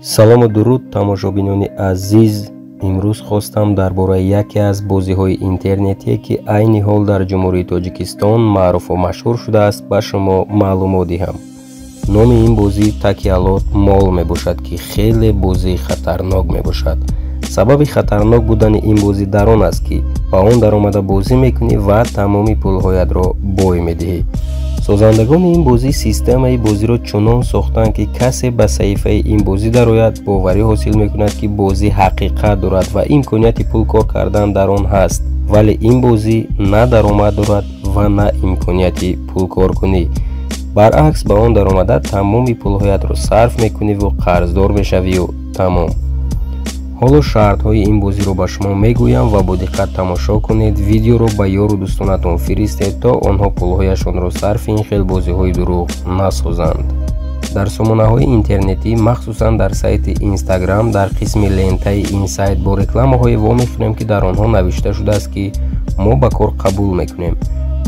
Салому дуруд, тамошобинони азиз. Имрӯз хостам дар бораи яке аз бозиҳои интернетие, ки айни ҳол дар Ҷумҳурии Тоҷикистон маъруфу машҳур шудааст, ба шумо маълумот диҳам. Номи ин бозӣ Такиялот Мол мебошад, ки хеле бозии хатарнок мебошад. Сабаби хатарнок будани ин бозӣ дар он аст, ки ба он даромада бозӣ мекунӣ ва тамоми пулҳоятро бой медиҳӣ. Созандагони ин бозӣ системаи бозиро чунон сохтанд, ки касе ба саҳифаи ин бозӣ дарояд, боварӣ ҳосил мекунад, ки бозӣ ҳақиқат дорад ва имконияти пул кор кардан дар он ҳаст. Вале ин бозӣ на даромад дорад ва на имконияти пулкоркунӣ. Баръакс, ба он даромада тамоми пулҳоятро сарф мекуниву қарздор мешавию тамом. Ҳоло шартҳои ин бозиро ба шумо мегӯям ва бо диққат тамошо кунед. Видеоро ба ёру дӯстонатон фиристед, то онҳо пулҳояшонро сарфи ин хел бозиҳои дурӯғ насозанд. Дар сомонаҳои интернетӣ, махсусан дар сайти Инстаграм, дар қисми лентаи ин сайт бо рекламаҳое вомехӯрем, ки дар онҳо навишта шудааст, ки мо ба кор қабул мекунем,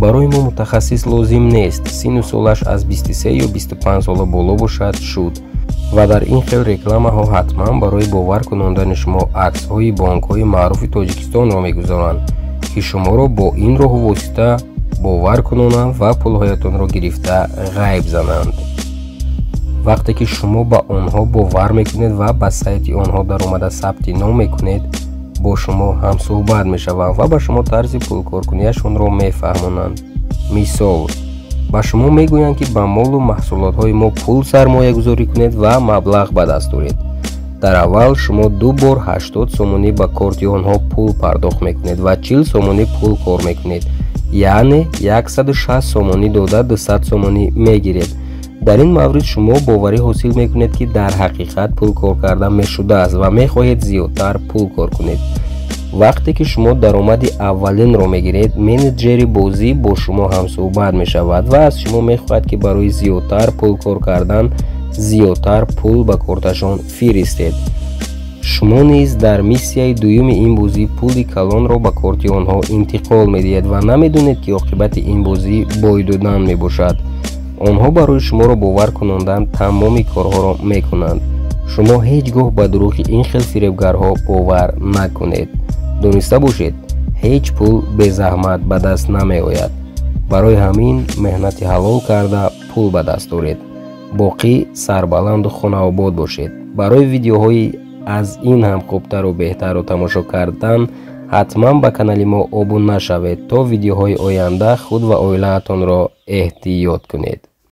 барои мо мутахассис лозим нест, синну солаш аз 23 ё 25 сола боло бошад, шуд. Ва дар ин хел рекламаҳо ҳатман барои бовар кунондани шумо аксҳои бонкҳои маъруфи Тоҷикистонро мегузоранд, ки шуморо бо ин роҳу восита бовар кунонанд ва пулҳоятонро гирифта ғайб зананд. Вақте ки шумо ба онҳо бовар мекунед ва ба сайти онҳо даромада сабти ном мекунед, бо шумо ҳамсӯҳбат мешаванд ва ба шумо тарзи пулкоркунияшонро мефаҳмонанд. Мисол, ба шумо мегӯянд, ки ба молу маҳсулотҳои мо пул сармоягузорӣ кунед ва маблағ ба даст оред. Дар аввал шумо ду бор 80 сомонӣ ба корти онҳо пул пардохт мекунед ва 40 сомонӣ пул кор мекунед, яъне 160 сомонӣ дода 200 сомонӣ мегиред. Дар ин маврид шумо боварӣ ҳосил мекунед, ки дар ҳақиқат пул кор карда мешудааст ва мехоҳед зиёдтар пул кор кунед. Вақте ки шумо даромади аввалинро мегиред, менеҷери бозӣ бо шумо ҳамсӯҳбат мешавад ва аз шумо мехоҳад, ки барои зиёдтар пул кор кардан зиёдтар пул ба корташон фиристед. Шумо низ дар миссияи дуюми ин бозӣ пули калонро ба корти онҳо интиқол медиҳед ва намедонед, ки оқибати ин бозӣ бой додан мебошад. Онҳо барои шуморо бовар кунондан тамоми корҳоро мекунанд. Шумо ҳеҷ гоҳ ба дурӯғи ин хел фиребгарҳо бовар накунед. Дониста бошед, ҳеҷ пул безаҳмат ба даст намеояд. Барои ҳамин меҳнати ҳалол карда пул ба даст оред. Боқӣ сарбаланду хонаобод бошед. Барои видеоҳои аз ин ҳам хубтару беҳтарро тамошо кардан ҳатман ба канали мо обуна шавед. То видеоҳои оянда худ ва оилаатонро эҳтиёт кунед.